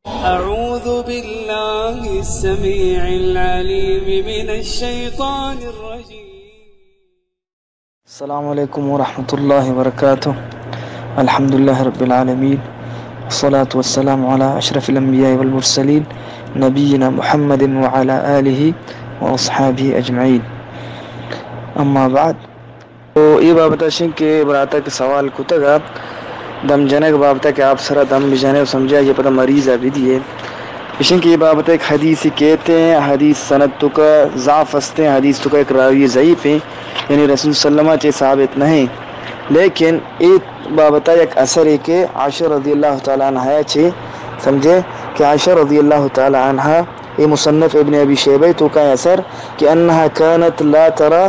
أعوذ بالله السميع العليم من الشيطان الرجيم. السلام عليكم ورحمة الله وبركاته. الحمد لله رب العالمين، والصلاة والسلام على أشرف الأنبياء والمرسلين، نبينا محمد وعلى آله وأصحابه أجمعين. أما بعد، تو اے بابت ءَ شنگ کہ برات ءَ کہ سوال کتگ ءَ دم جنگ بابت ءَ کہ آپ سرا دم بجنے و سمجھے آئی ءَ پدا مریض ءَ بدیے. اشنگ کہ اے بابت ءَ یک حدیث کیت ایں، حدیث سند توکا ضعف است ایں، حدیث توکا یک راوی ضعیف ایں، یعنی رسول صلی اللہ علیہ وسلم ءَ چہ ثابت نہ ایں. لیکن اے بابت ءَ یک اثرے کہ عائشہ رضی اللہ تعالی عنہا چہ سمجھے کہ عائشہ رضی اللہ تعالی عنہا اے مصنف ابن ابی شیبہ توکا اثر کہ انها كانت لا ترى،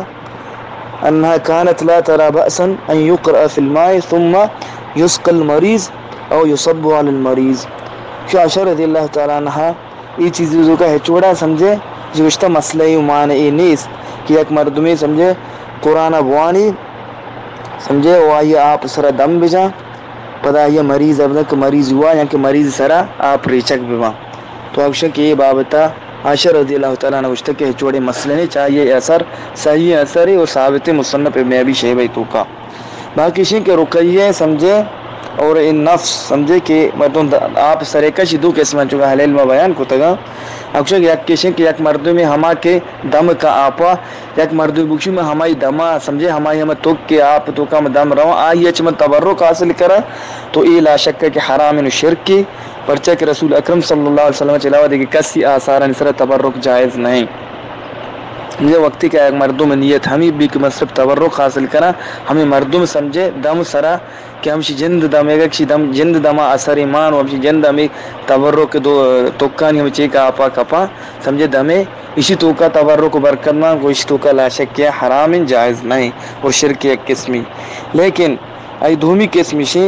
انها كانت لا ترى بأسا ان يقرأ في الماء ثم يسقى المريض او يصب على المريض. شو عائشہ رضی اللہ تعالی عنہا اے چیز توکا ہچ وڑا سمجھے، جو گوشتہ مسئلہ اے و معنی اے نیست کہ یک مردمے سمجھے قرآن بوانی سمجھے و آئی آپ سرا دم بجاں، پدا آئی مریض ءَ بدن کہ مریض ہوا یا کہ مریض سرا آپ ریچگ بباں. تو آ گوشن کہ اے بابت ءَ عائشہ رضی اللہ تعالی عنہا گوشتہ کہ ہچ وڑیں مسئلہ نہیں، چاہیے اثر صحیح اثر ہے اور ثابت ہے مصنف ابن ابی شیبہ توکا. باقی شیں کہ رقیہ سمجھے اور اے نفس سمجھے کہ مردم د-، آپ سرے کشی دو قسم چونکہ اہل علم بیان کتگا. اکشک یک کشیں کہ یک مردم ہما کہ دم کا آپا یک مردم بکشی میں ہمائی دما سمجھے، ہمائی ہمیں توک کے آپ توکا میں دم رواں، آئی اچ من تبرک حاصل کرا، تو اے لا شک ہے کہ حرام و شرک کی، پرچہ کہ رسول اکرم صلی اللہ علیہ وسلم چلاوہ دے کہ کسی آثارانی سرا تبرک جائز نہیں. یہ وقتی کہ یک مردم نیت ہمیں بھی کہ من صرف تبرک حاصل کرا، ہمیں مردم سمجھے دم سرا کہ ہمشی جند دم، اگہ کشی دم، جند دما اثر ایمان و ہمشی جند ہمیں تبرک دو توکانی ہمیں چیک آپا کپا سمجھے دمے، اشی توکا تبرک و برکت مان کو، اشی توکا لا شک کہ حرام ہیں، جائز نہیں اور شرک یک قسمی. لیکن آئی دومی قسم اشی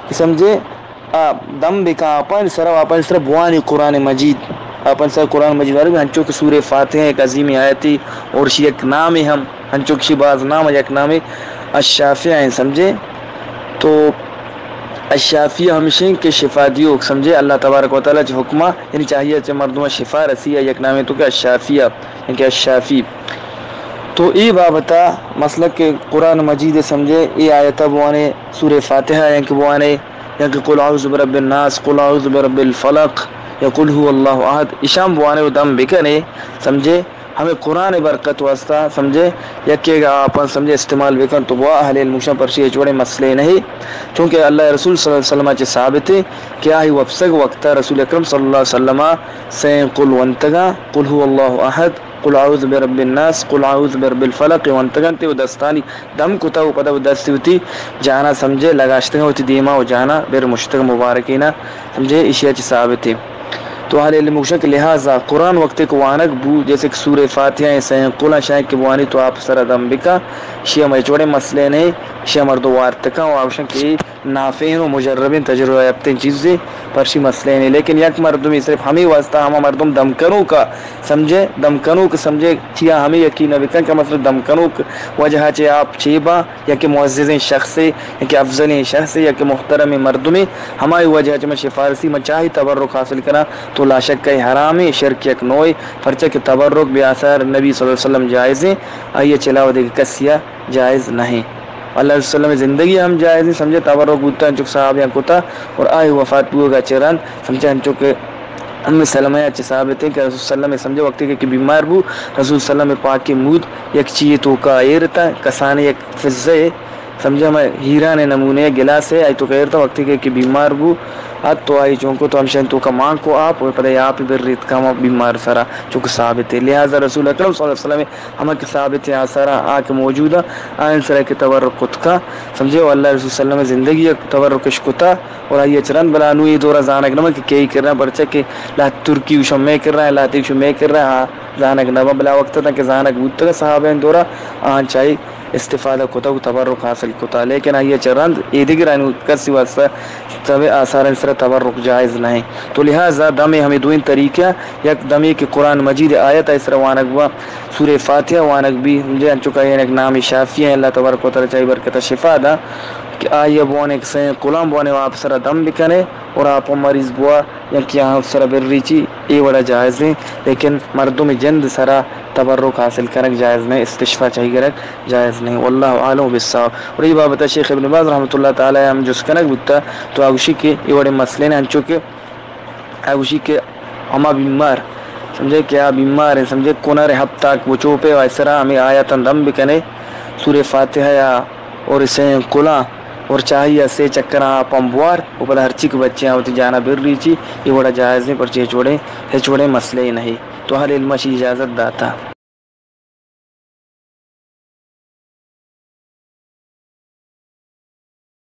کہ سمجھے آ دم بکا آپان سر و آپان سر بوانی قرآن مجید، آپان سر قرآن مجید والے ہنچو کہ سورہ فاتحہ ایک عظیم آیتی اور اشی یک نام ہم ہنچو کہ اشی باز نام یک نام الشافیہ ہیں سمجھے. تو الشافیہ ہمشیں کہ شفا دیوک سمجھے، اللہ تبارک و تعالی چہ حکمہ یعنی چاہیے چہ مردم شفا رسی، یک نامے توکا الشافیہ، یعنی کہ الشافی. تو اے بابتا مسئلہ کہ قرآن مجید سمجھے، اے آیتا بوانے سورہ فاتحہ، یعنی کہ بوانے، یعنی کہ قل اعوذ برب الناس، قل اعوذ برب الفلق، یا قل هو اللہ احد، اشان بوانے و دم بکنے، سمجھے؟ ہمیں قرآن برکت واسطہ سمجھے، یکے گا آپاں سمجھے استعمال بکن تو بوا، اہل علم گوشاں پرشی ہچ وڑیں مسئلے نہیں، چونکہ اللہ رسول صلی اللہ علیہ وسلم چہ ثابت ہے کہ آئی وپسگ وقتا رسول اکرم صلی اللہ علیہ وسلم سین قل ونتگا، قل هو اللہ احد، قل اعوذ برب الناس، قل اعوذ برب الفلق ونتگنتے و دستانی دم کتا و پدا و دست وتی جانا سمجھے لگاشتگا وتی دیما و جانا بر مشتگ مبارکینا سمجھے، اشیا چہ ثابت ہے. تو اہل علم گوشن کہ لہذا قرآن وقتے کہ وانگ بو، جیسے کہ سورہ فاتحہ ہیں، سین قل ہیں، شاید کہ بوانی تو آپ سر دم بکا، شیا مئے چوڑے مسئلے نہیں، شیا مردو وارتکا و آوشن کہ نافعین و مجربین تجربہ یافتین چیزے، پرشی مسئلے نہیں. لیکن یک مردمی صرف ہمیں واسطہ ہما مردم دم کنوکا سمجھے، دم کنوک سمجھے، چیا ہمیں یقین نہ بکن کہ مثلا دم کنوک وجہ چے آپ چیبا، یا کہ معززیں شخصے، یا کہ افضلیں شخصے، یا کہ محترمیں مردمے، ہمائی وجہ چہ من شفارسی من چاہی تبرک حاصل کناں، تو لا شک اے حرامے، شرک یک نوعے، پرچہ کہ تبرک بہ آثار نبی صلی اللہ علیہ وسلم جائزیں، آئی چہ علاوہ دگہ کسیا جائز نہیں. اللہ علیہ وسلم زندگی ہم جائزیں، سمجھے تبرک بوتا انچو کہ صحابیاں کتا، اور آئی وفات بوگا چہ رند سمجھے انچو کہ ام سلمہ ءَ چہ ثابت ایں کہ رسول صلی اللہ علیہ وسلم سمجھے وقتی کہ، کہ بیمار بو، رسول صلی اللہ علیہ وسلم پاکیں مود یک چیئے توکا ایرتا، کسانیں یک فضہ ءَ سمجھے ہمے ہیران نمونے گلاس ءَ آئی توکا ایرتا، وقتی کہ، کہ بیمار بو، ات تو آئی چونکو تو ہمشان توکا مان کو آپ، و پدا آپ بر ریتکا ہما بیمار سرا، چونکہ ثابت ایں. لہذا رسول اکرم صلی اللہ علیہ وسلم ہما کہ ثابت ایں آثارا آ کہ موجودا، آئین سرا کہ تبرک کتکا، سمجھے، و اللہ رسول صلی اللہ علیہ وسلم زندگی یک تبرکش کتا، اور آئی چہ رند بلا نوں اے دورا زانگ نہ بنت کہ کئی کرا، پرچہ کہ لہتے ترکی گوشاں مئے کرا، لہتے گوشاں مئے کرا، آ زانگ نہ بنت. بلا وقت تاں کہ زانگ بوتگ صحابہ دورا، آہاں چائی استفادہ کتگ و تبرک حاصل کتا، لیکن آئی چہ رند اے دگرانی کسی واسطہ تب آثارانی سرا تبرک جائز نہ ایں. تو لہذا دمے ہمے دوئیں طریقہ، یک دمے کہ قرآن مجید آیت آئی سرا وانگ بوا، سورہ فاتحہ وانگ بی، سمجھے، انچو کہ یک نام شافی ایں، اللہ تبارک و تعالی چائی برکتا شفا دا، کہ آئی بوانے کہ سین قل بوانے و آپ سرا دم بکنے، اور آ پہ مریض بوا یا کہ آ سرا بریچی، اے وڑا جائز ایں، لیکن مردم جند سرا تبرک حاصل کنگ جائز نہ، استشفا چاہی گرگ جائز نہ۔ واللہ اعلم بالصواب۔ اور اے بابت شیخ ابن باز رحمۃ اللہ تعالی ہم جست کنگ بوتا، تو آ گوشی کہ اے وڑے مسئلے نہ، انچو کہ آ گوشی کہ ہما بیمار، سمجھے کہ آ بیمار ہیں، سمجھے کنر ہپتاک وچوپے و سرا ہمیں آیاتاں دم بکنے، سورہ فاتحہ یا اور سین کلاں اور چاہی یا سے چکراں آپاں بوار و پدا ہرچی کہ بچے آں وتی جانا بر ریچی، اے وڑا جائز ہیں، پرچے ہچ وڑے، ہچ وڑے مسئلے نہیں۔ تو اہل علم اشی اجازت داتا۔